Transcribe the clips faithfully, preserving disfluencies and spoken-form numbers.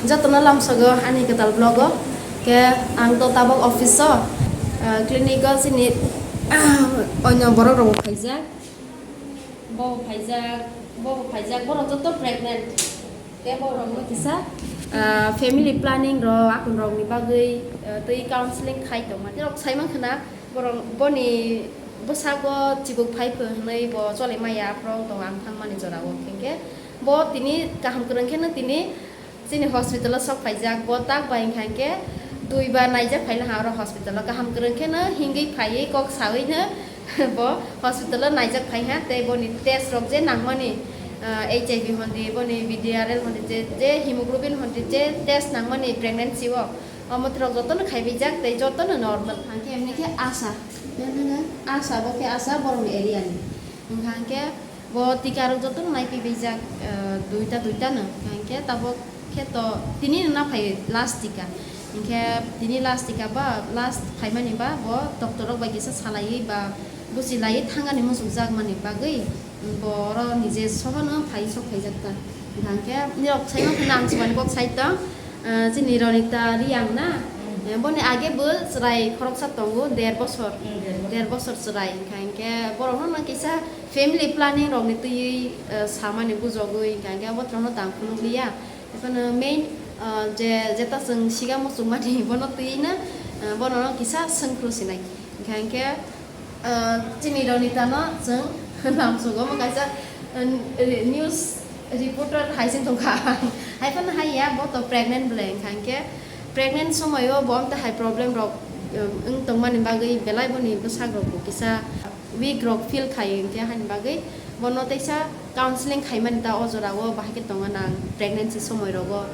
Jotono lamsogo ani kwtal vlog o. Ke ang to tabok office o, ah, clinic o chini, ah, onyo borok rok bo phaijak. Bo phaijak, bo phaijak, borok joto pregnant. Te borok no kisa, ah, family planning rok, akun rok ni bagwi, ah, twi counseling khai tongma. Te rok sai mankha na, borok boni bwsago chibuk phai pho hinwi bo chole maya, aphuru tong ang thangmani jora o. Hinkhe bo tini kaham kwrwng khe no tini chini hospital o sok phaijak, bo tak bai hinkha hinkhe dui bar naijak phaila ha oro hospital o. Kaham kwrwng khe no hingwi phaiwi kok sawi no bo hospital o naijak phai ha, tei boni test rok je nangmani, ah, H I V hondi, boni V D R L hondi, je, je hemoglobin hondi, je test nangmani pregnancy o, omo rok jotono khaibaijak tei jotono normal. Hinkhe emni khe ASHA, ASHA bo khe ASHA borokni area ni. Hinkha hinkhe bo tika rok jotono naipibaijak, eh, duita duita no. Hinkha hinkhe tabok khe to tini no na phai last tika. Hinkhe tini last tika ba, last phaimani ba bo doctor rok bai kisa salaiwi ba buchilaiwi thangani muchukjakmani bagwi bo oro nije sohono phai sok phaijak ta. Hinkha hinkhe nirok sai mankha na ang chubani kok sai tong. Ah, chini Ronita Reang na? Eh, boni age bo chwrai khoroksa tongo, der bosor. Mm, der bosor. Der bosor chwrai, hinkha hinkhe borokno no kisa family planning rokni twiwi, eh, samani bujogwi, hinkha hinkhe abo borokno tang phunukliya. Ekheno main, ah, je, jeta chwng siga muchungmani bono twiwi no, ah, bono no kisa swngphru sinai. Hinkha hinkhe Ah, chini Ronita no chwng lamsogo omo kaisa, uh, news reporter hai se tongkha. Hai phano hai ya, bo to pregnant bwle, hinkha hinkhe pregnant somoio bo amtwi hai problem rok, um, wng tongmani bagwi belai boni bwsak rok bo kisa weak rok feel khai, hinkhe haini bagwi bono teisa counseling khaimani ta o jora o, bahai khe tongo nang pregnancy somoi rogo,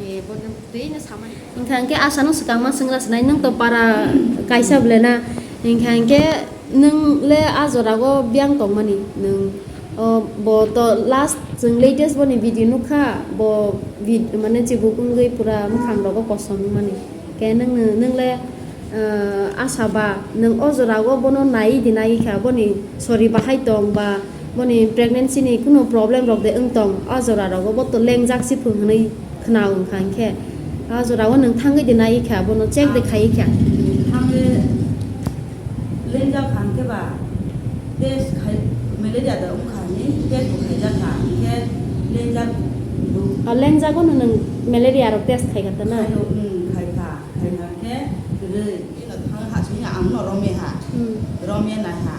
eh, bono twi no samani. Hinkha hinkhe asha no swkang ma swngra sinai, nwng to para kaisa bwle na, hinkha hinkhe nwng le a jora o biyang tongmani nwng, o, bo to last chwng latest boni video nukha, bo vid-, mane chibuk wngwi pura mwkhang rogo kosom wngmani. Khe nwng, nwng le, ah, asha ba nwng o jora o bono nai di nai kha, boni sori bahai tong ba boni pregnancy ni kunu problem rok de wng tong, o jora rogo bo to lengjak si phung hinwi khna wng kha, hinkhe o jora o nwng thangwi di nai kha, bono check de khai kha. Thangwi lengjak kha hinkhe ba test khai, malaria da wng kha hinwi test bo khaijak kha, hinkhe lengjak bo. O lengjak o nwng malaria rok test khai kha ta na? Khai, mm, khai kha. Khai kha khe kwrwi. Ino thang ha sini ang no romwi ha. Hmm. Romwi nai ha.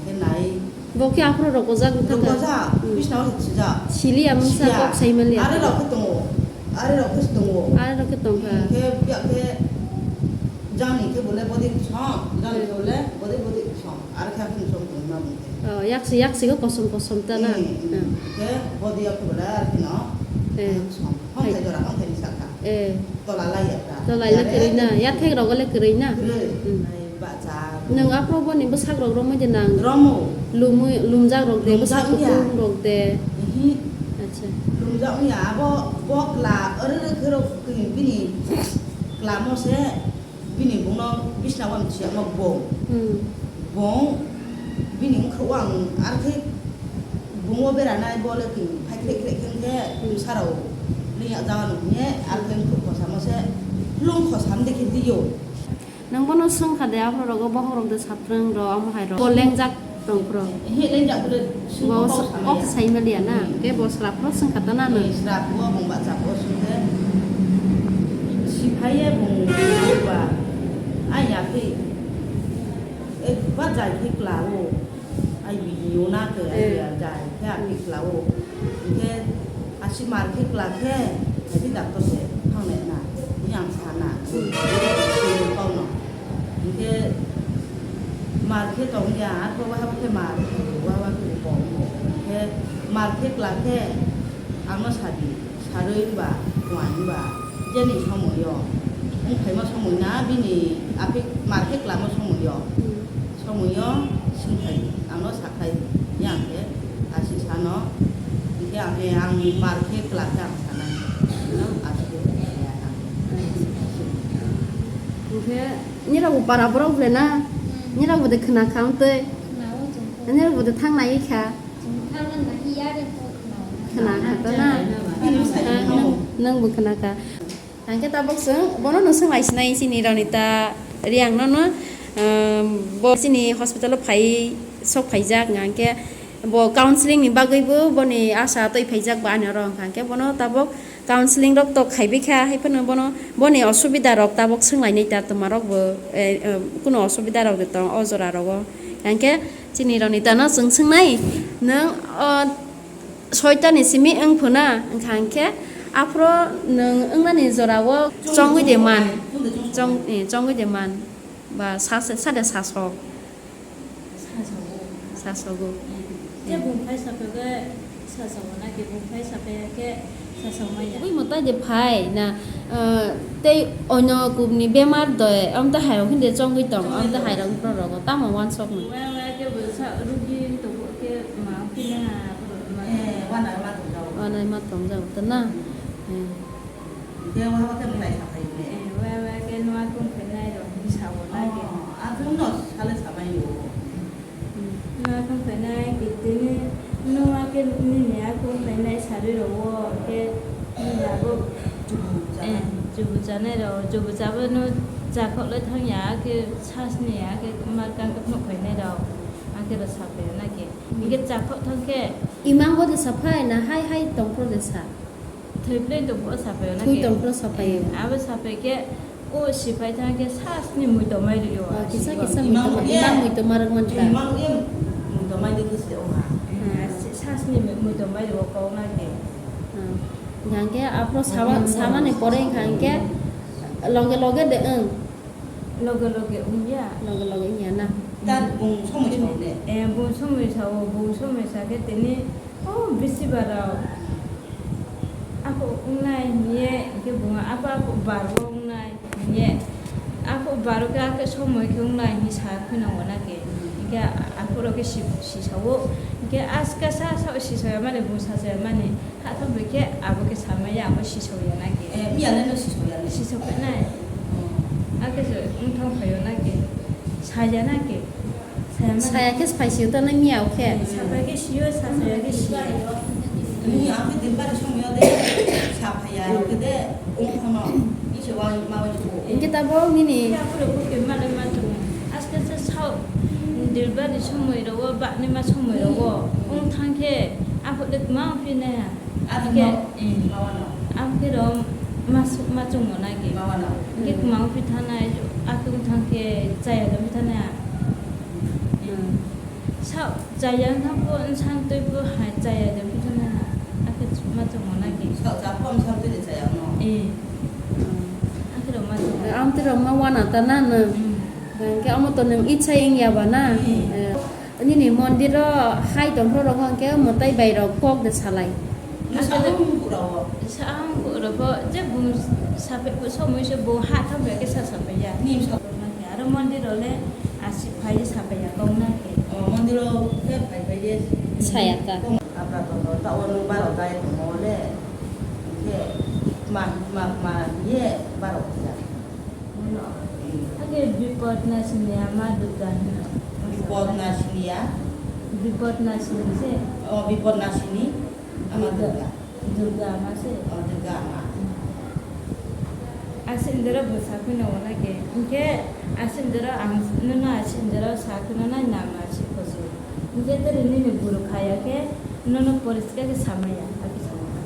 Khe nai. Bo khe aphuru rok ojak wngkha kha? Rok ojak, hmm, bisna o sijak. Sili amung sa kok sai mali. Are rok khe tongo. Are rok khe tongo. Are rok khe tong kha. Hmm, khe biya khe jani khe bole bodi song, jani khe bole bodi bodi song. Are khe aphuru song tong ma bung khe. Oh, yaksi, yaksi khe kosom kosom ta na? Hmm, hmm. Hmm. Khe bodi o khe bole are khe no. Eh. Song. Hong thai jora, hong thai ni saka. Eh. Tola lai ya ta. Tola lai le kwrwi na, yathek rogo le kwrwi na. Kwrwi. Hmm. Ai bacha. Nwng aphuru boni bwsak rok romwi de nang? Romo. Lumwi, lumjak rok de, bwsak kutung rok de. Ihi. Acha. Lumjak wngya abo bokla, oro oro khero bini klamo se. Bini bungno bisna o ang chiyakma bung. Hmm. Bung bini wngkha o ang arkhe bung o beranai bole twi phai khrek khrek khe wngkhe, hmm, bwsarao liya jaga nung hwnye arkhe wngkha khosamo se lung khosam dekhe diyo. Nang bono swngkha de, aphuru rogo bokhok rok de saprwng rok, omo hai rok. Bo lengjak. Tongphuru. He, lengjak bwle. Bo swngkha kok sai maliya na? Hmm. Ke bo srapno swngkha ta na no? He, srapno bung bacha bo swngkhe. Siphaiye bung ba. Ai ya phi. Ek ba jai phi klao. Ai bini yo na ke, ai ya jai phi a phi klao. Ke asi mar phi kla khe. Ai phi doctor se thang le na. Yang sana. Hmm. Kau no. Hinkhe mar khe tong ya, arphuh wahai khe mar, wahai khe bo kok. Hinkhe mar khe kla khe, ang no sadi, sarwi wngba, kuai wngba, jeni somoi o, wng phaima somoi na bini aphi mar khe klama somoi o, somoi o swng phai, ang no sa. Khai ya khe asi sano, hingke ang, ang mar khe kla khe ang sanai. Asi khe ya ang. Hingke nirok bo para borok ble na? Hmm. Nirok bo de khna kha wng twi? Khna o chwng kho. Nirok bo de thang nai kha? Chwng thang nai ya re kho khna o. Khna kha ta na? Hmm. Nang, nang bo khna kha. Hingke tabok chwng bono no swng lai sinai chini Ronita Reang no no, um, bo chini hospital o phai sok phaijak, hingke bo counseling ni bagwi bo boni asa twi phaijak ba ani oro, hingke bono tabok counseling rok tok khaibai kha, hai phano bono boni osubida rok tabok swng lai nai ta, tuma rok bo, eh, eh, kuno osubida rok de tong o jora rogo, hingke chini Ronita no chwng swng nai, nwng o soitani simi wng phuna, wngkha hingke aphuru nwng wngnani jorao chongwi de man, chong-, eh, chongwi de man, ba sa-, sa de sasok. Sasogo. Sasogo. Tei bung phai saphaikhe sasogo na khe, bung phai saphaiya khe sasogo maya. Ui mwtai de phai na, ah, tei onyo kubni bemar doi, amte hairok hindi chongwi tong, amte hairok bro rogo, tamo wansok no. Wa, wa, khe bo sa, rugi to bo khe ma, khe na, bro, ma. Eh, wana ma tong jago. Wana ma tong jago, to na? Eh. Khe wa, wa, khe mwtai saphaikhe. Eh, wa, wa, khe nwa kung khe nai rok, sawo na khe. Oh, a, kung no sale samai yo. Nwa khe phainai khe tini nwa khe nini a khe phainai sarwi rwo khe nini abo chubu chanai. Eh, chubu chanai rwo, chubu chabo no chakhok le thang ya khe sasni ya khe mar kang khe phunuk phainai rwo. A khe rw saphai na khe. Hingkhe chakhok thang khe. Imang bo de saphai na hai hai tongphro de sa. Thwi pleng tongphuru saphai na khe. Thwi tongphuru saphai. Eh, abo saphai khe, o siphai thang khe sasni mui tongmai rw-o. Oh, kisa, kisa mui tongma, imang mui tongma rwk mankha. Imang em mui tongmai rwgwi se ongha. Ah, si-, sasni mui, mui tongmai rw-o kok na khe. Ah, hingkha khe aphuru sama, samani pore hingkha khe loge loge de wng. Loge loge wngya. Loge loge wngya na? Ta bung somoi sao de? Eh, bung somoi sao, bung somoi sa khe tini, oh, bisi barao. Ako wngnai hiye, hinkhe bunga apa ako baro wngnai hiye. Ako baro khe ako somoi khe wngnai hi sa kheno wana khe. Hinkhe aphuru khe si, si sao. Hinkhe aska sa, sa si sao mani, bung sa sao mani. Kha thang bai khe abo khe samaya, abo sisok ya na khe. Eh, miya le no sisok ya le? Sisok khe nai. Oh. A khe se wng thang phai yo na khe. Saya na khe. Saya mani. Saya khe phai si yo ta na miya o khe. Saphai khe si yo, sa saya khe si ya. Ni a khe din bari song yo de. Saphai ya khe de. Wng thang no. Ni se wa ma wa ju. Hingke tabok nini. Ya pura buke ma le ma tu. Aske se sao. Dil bari somoi ro, ba ni ma somoi ro. Wng thang khe. A khe de ma phi na ya. Abo khe, ma-, eh, ma wano. Abo khe ro mas-, ma chwngmo na khe. Ma wano. Khe kwmang phi thanai, a khe wng thang khe chaya da phi thanai. Hmm. Sa chaya wng thang pho, wng sang twi pho hai chaya da phi thanai. A khe ma chwngmo na khe. Sa cha pho wng sang twi de chaya wngno. Eh. Hmm. A khe ro ma chwngmo. Ang twi ro ma wana ta na no. Hmm. Hingke omo to nwng ichai wngya ba na? Hmm. Eh, nini mondir o hai tongphro rok hwnkhe mwtai bai rok kok de salai. Sa ang bukhuk rok o. Sa ang bukhuk rok o, je bung saphai, somoi se bung ha thang bai khe sa saphai ya. Nim sa. Aro mondir o le aswk phai je saphai ya kok na khe. O, mondir o khe phai phai je. Saya ta. Abra to to, ta o nwng baro dai tongmo le. Khe ma, ma, ma ye baro khe ya. Hake Bipod Nasini ama Durga hino. Bipod Nasini ya? Bipod Nasini se. Oh, Bipod Nasini ama Durga. Durga. Durga ama se. Oh, Durga ama. Asindoro bo sakhuno wana ke. Hingke asindoro ang nono asindoro sakhuno nai nama si khosu. Hingke tere nini buru khaya ke nono poriska ke samaya. Ake samaya.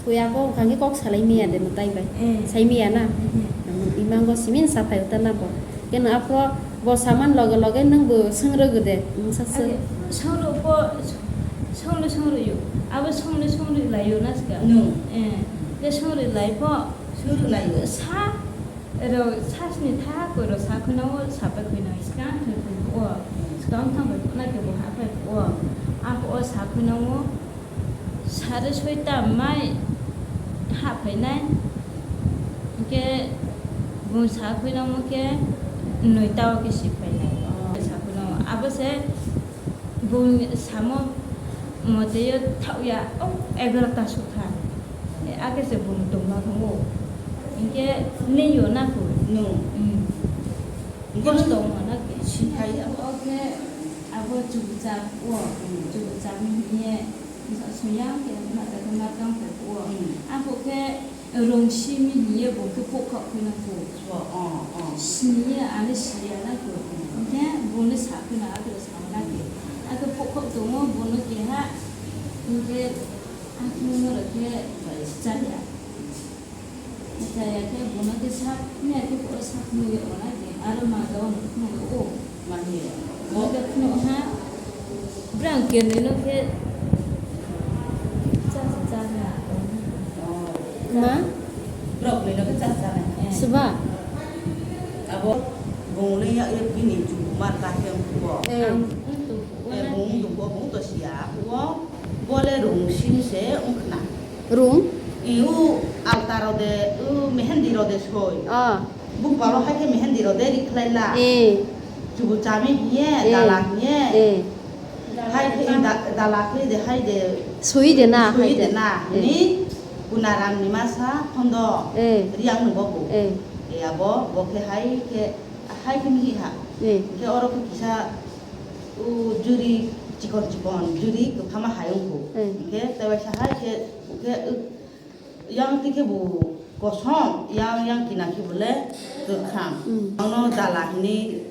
Kuya ko kangke kok salai miya de mutai bai. Eh. Sai miya na. Eh. Imang go simin sapai uta na bo. Keno apro bo saman loge loge nang bo sengro gede. Sase. Sengro po sengro sengro yo. Abo sengro sengro lai yo na sika. No. Eh. Ke sengro lai po. Sengro lai yo. Sa ro sasni tha ko ro sa khuna o sapai khuna iska thai o. Iska thang bai na ke bo ha pai o. Abo o sa khuna o. Sare soita mai haphainai, hingke bung sakhuinamo khe noita o khe siphainai. Sakhuinamo abo se bung samo moteyo thaoya, o egarota sukha. Ake se bung tongma tongo. Hingke neiyo na kho. No. Hmm. Hingke kosto no wngma na khe. Siphai abo. O khe abo chubuchak o, chubuchak ni hiye. Soyang khe ma ta khe ma tang khe o. Hmm. Ako khe Rung simi hiye bo khe pokkhok khwna kho. Oh, oh, oh. Siniye ani siya na kho. Hwnkhe boni sa khwna atwrw sama na khe. Akhe pokkhok tongo bono keha. Hwnkhe akhwlwng norok khe chaya. Chaya khe bono khe sak maya khe bo sak maya ona khe. Aro ma daw no khwna o. Mani. Bo khe phunukha, brang kernwi no khe cha cha na. Ma? Brok ni no khe cha cha na. Suba? Abo bung le ya, ya bini chu mar ka khe bo. Eh. Ang, ang tu, eh, wana bung tu bo, bung to sia bo. Bo le rung sim se ung khna. Rung? I u alta ro de, u mehendi ro de soi. Ah. Bupalo hai khe mehendi ro de ri khlai la. Eh. Chubu chami hiye, eh, dala hiye. Eh. Hai khe da-, dala khe de hai de. Sui de na, sui hai de de na. Eh. Ni Kunaram ni masa hondo. Eh. Riang ni bobo. Eh. E abo bo khe hai khe, hai khe ni ha. Eh. Khe oro khe kisa u juri chikon chikon juri kwphama hai wngkhu. Eh. Khe tei waisa hai khe, khe, u, Yang twi khe bo kosom, yang, yang kina khe bo le kwkham. Mm. Ang no dala hini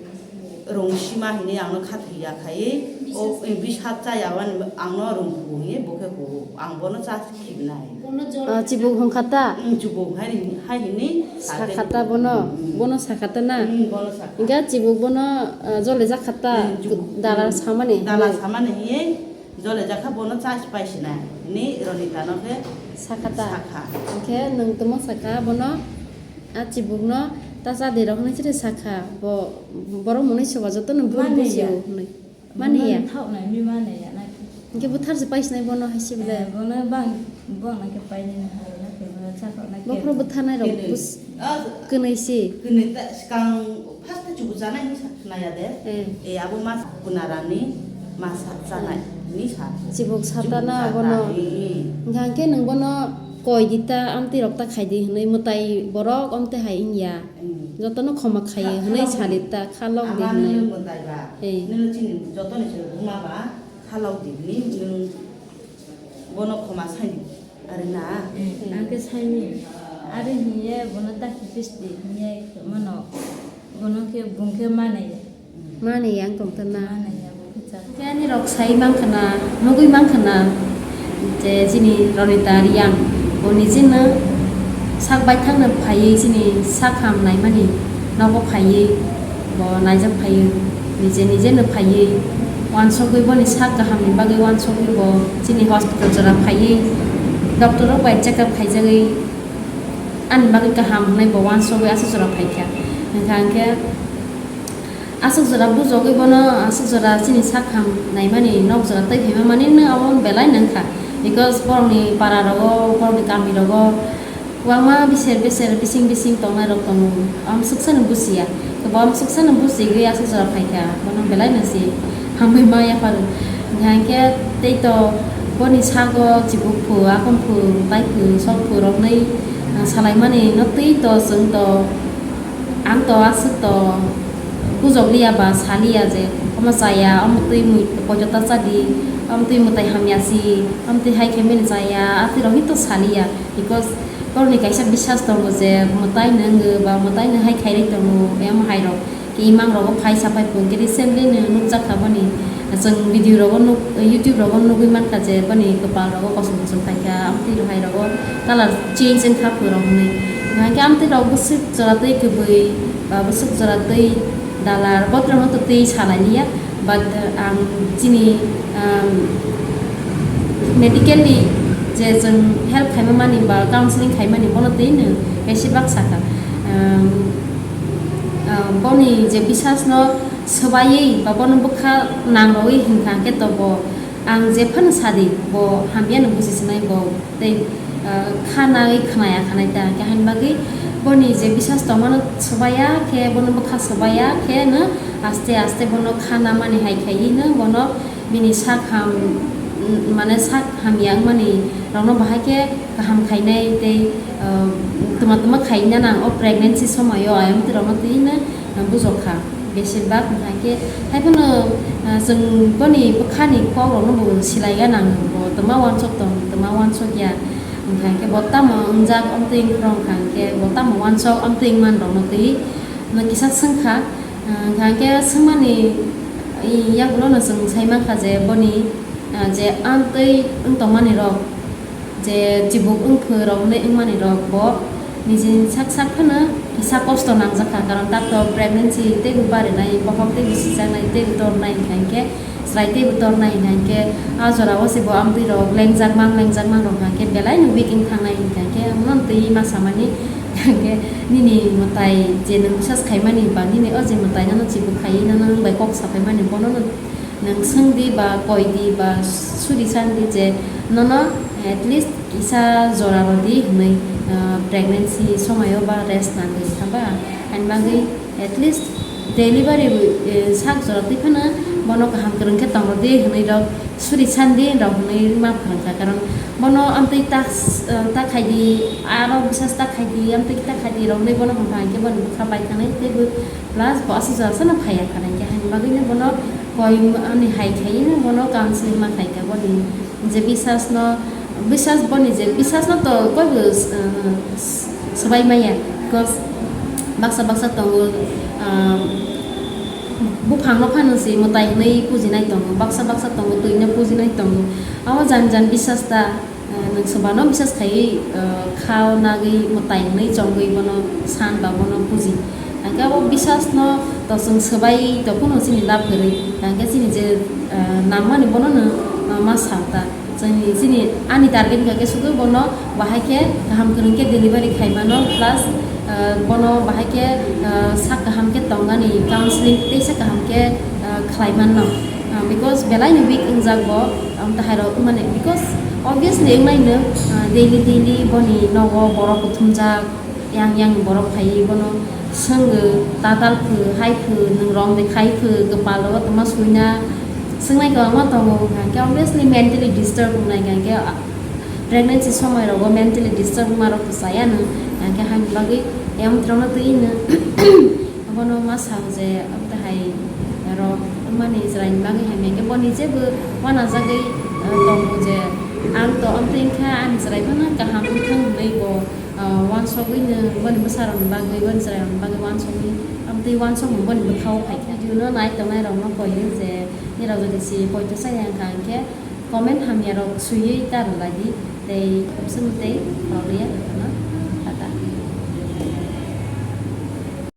rung sima hini ang no khathoi ya khai. O, eh, bisat cha ya wani ang no rung kubu hini bo khe kubu. Ang bono cha khibnai. Ah, chibuk hwn kha ta? Mm, chibuk hai hini, hai hini. Sa kha ta bono, mm, bono sa kha ta na? Mm, bono sa kha. Hingkhe chibuk bono, ah, jole jak kha ta? Mm, chibuk. Dala samani? Dala samani hini. Jole jakha bono cha pai sinai. Ni Ronita no khe sakha ta? Sakha. Hingkhe nwng tamo sakha bono, a chibuk no ta cha di rok hinwi chiri sakha. Bo, borok mwnwi soba joto no bun buji o hinwi. Mani ya. Mani ya? Bono thok nai mi mani ya na khe. Hingkhe buthar se pai sinai bono hai se bele. Eh, bono bang, bang na khe pai nai na hai na khe bono cha kha na khe. Bokhro butharnai rok bus-, ah, kwnwi si. Kwnwi ta, skang first chubu chanai hinwi sa khna ya de. Eh. Eh, abo mas kunarani masa chanai hinwi sa. Chibuk sata na abono. Chibuk sata, eh, eh. Hingkha hingkhe nwng bono koi di ta, amtwi rok ta khai di hinwi mwtai borok omtwi hai wngya. Mm. Jotono khoma khaio hinwi sa di ta, kha lok di hinwi. Ama nwng mwtai ba. Eh. Nwng chini jotoni se buma ba, kha lok di hinwi nwng bono khoma sai di. Ari na? Eh, ang khe saini. Ari hiye bono ta khipis di hiye mano. Bono khe bung khe manai. Manai yang tong tana. Manai ya bo khe cha. Khe ani rok sai mang khana, nugui mang khana. Je chini Ronita Riang. Bo nijino sak baithang no phaiwi chini sak ham naimani nogo phaiwi. Bo naijak phaiwi, nije nije no phaiwi, uansukgwi boni sak kahamni bagwi uansukgwi bo chini hospital jora phaiwi, doctor rok bai check up khaijagwi ani bagwi kaham hwnwi bo uansukgwi aswk jora phaikha. Hwnkha hwnkhe aswk jora bujogwi bono aswk jora chini sak ham naimani nok jora tei phaima manino abo belai nangkha, because borokni para rogo, borokni kami rogo, Kwbangma biser biser bising bising tongnai rok tongo. Amswksa no bujiya. Kebo amswksa no bujigwi aswk jora phaikha. Bono belai no se hambai ma yaphar. Hingkha hingkhe tei to boni sago chibuk phu, akon phu, tai phu, sok phu rok nai, ah, salaimani no twi to chwng to. Ang to aswk to bujok liya ba sa liya je omo chaya, omo twi mui poito ta cha di, omo twi mwtai hamya si, omo twi hai khe mani chaya, atwi rok hito sa liya. Because borokni kaisa biswas tongo je mwtai no wngo ba mwtai no hai khairwi tongo, em hai rok khe imang rogo phai saphai phuru hwnkhe recently no nukjak kha boni. Chwng video rogo nuk, YouTube rogo nugwi mankha je boni kwpal rogo kosom kosom phaikha, amtwi rohai rogo colour change wngkha phuru rok hwnwi. Hwnkhe amtwi rok bwswk jora twi kwbwi ba bwswk jora twi dalar botrok no twi salai liya. But, uh, ang chini, um, medically je chwng help khaima mani ba counseling khaimani bono twi no besibak sakha. Um, um, boni je biswas no swbaiwi ba bono bwkha nangrogwi hwnkha hwnkhe to bo ang jephano sadi bo hamya no buji sinai bo. Tei, ah, kha nai khwnaya khanai ta, hwnkhe haini bagwi boni je biswas tongmano swbaiya khe, bono bwkha swbaiya khe no aste aste bono kha namani hai khaiwi no bono bini sak ham, mm, mane sak hamya wngmani rokno bahai khe kaham khainai tei, ah, twma twma khaina nang o pregnancy somoio ayang twi rokno twi no, ah, bujok kha. Besibak hwnkha khe, hai phano, ah, chwng boni bwkhani kokrokno bo silaiya nang, bo twma uansuk tong, twma uansuk ya. Hingkha khe bo tamo wngjak amtwi wngkha, hingkha khe bo tamo uansok amtwi wngmani rokno twi no kisa swngkha. Hingkha khe swngmani yagulo no chwng sai mankha je boni, ah, je amtwi wng tongmani rok, je chibuk wngphwi rok hinwi wngmani rok bo nijini sak sak phano kisa kosto nangjakha, karon tak to pregnancy teibo barinai, bokhok teibo sijaknai, teibo tornai, hingkha khe chwrai teibo tornai, hingkha khe a jora o se bo amtwi rok lengjak mang, lengjak mang rok hingkha khe belai no weak wng thangnai, hingkha khe amno twi ma samani, hingkha khe nini mwtai je nwng bisas khaimani ba nini o je mwtai nono chibuk khaiwi nono nwng bai kok saphaimani bono no nwng swngdi ba koidi ba suri sandi je nono at least kisa jora rwdi hinwi, ah, pregnancy somaio ba rest nangwi haba ani bagwi at least delivery, eh, sak jora twi phano bono kaham kwrwng khe tong rwdi hinwi rok suri sandi rok hinwi ma phrwngkha, karon bono amtwi ta, eh, ta khaidi, aro bisas ta khaidi, amtwi ta khaidi rok hinwi bono hwnka hinkhe boni bwkha bai thangnai teibo plus bo aswk jora sano phaiya kha hinkhe haini bagwino bono koi ani hai khaiwi bono counseling ma khaikha boni je bisas no, bisas boni je bisas no to koibo, uh, s-, swbai maya, because baksa baksa tongo, uh, buphang no phano se mwtai hinwi pujinai tongo, baksa baksa tongo twi no pujinai tongo, abo jani jani bisas ta, uh, nwng swbano bisas khaiwi, uh, kha o nagwi mwtai hinwi chongwi bono san ba bono puji. Hingkhe abo bisas no to chwng swbai to phano chini lab kwrwi. Hingkhe chini je, ah, nammani bono no, ah, ma sa ta. Chini, chini ani target hingkha khe sudu bono bahai khe kaham kwrwng khe delivery khai mano, plus, ah, bono bahai khe, ah, sak kaham khe tongani counseling tei sak kaham khe, ah, khlai manno. Ah, because belai ni weak wngjak bo, am, tahai rok mane, because obviously wngnai no, ah, daily daily boni nogo borok kuthumjak, yang yang borok phaiwi bono swngwi, "Tatal phu, hai phu, nwng rong de khai phu, kwpal rogo tongma suina?" Swngnaikhe omo tongo, hwnkha khe obviously mentally disturb wngnai, hwnkha khe, ah, pregnancy somoi rogo mentally disturb wngma rok to chaya no, hwnkha khe haini bagwi yang tongno twi no bono ma sao je, "Omo tahai rok wngmani chwraini bagwi hamya khe boni jebo uanajagwi, ah, tongo je, ang to omo twi wngkha ani chwrai phano kaham wngthang," hinwi bo ah, uansugwi no boni bwsarokni bagwi, boni chwrairokni bagwi uansugwi, amtwi uansukmung boni bwkhao phaikha. Video no nai tongnai rokno koiwi je nirok jodi si poito chaya wngkha, hwnkhe comment hamya rok swiwi ta rwlai di, tei sumui tei rwliya rwkha no.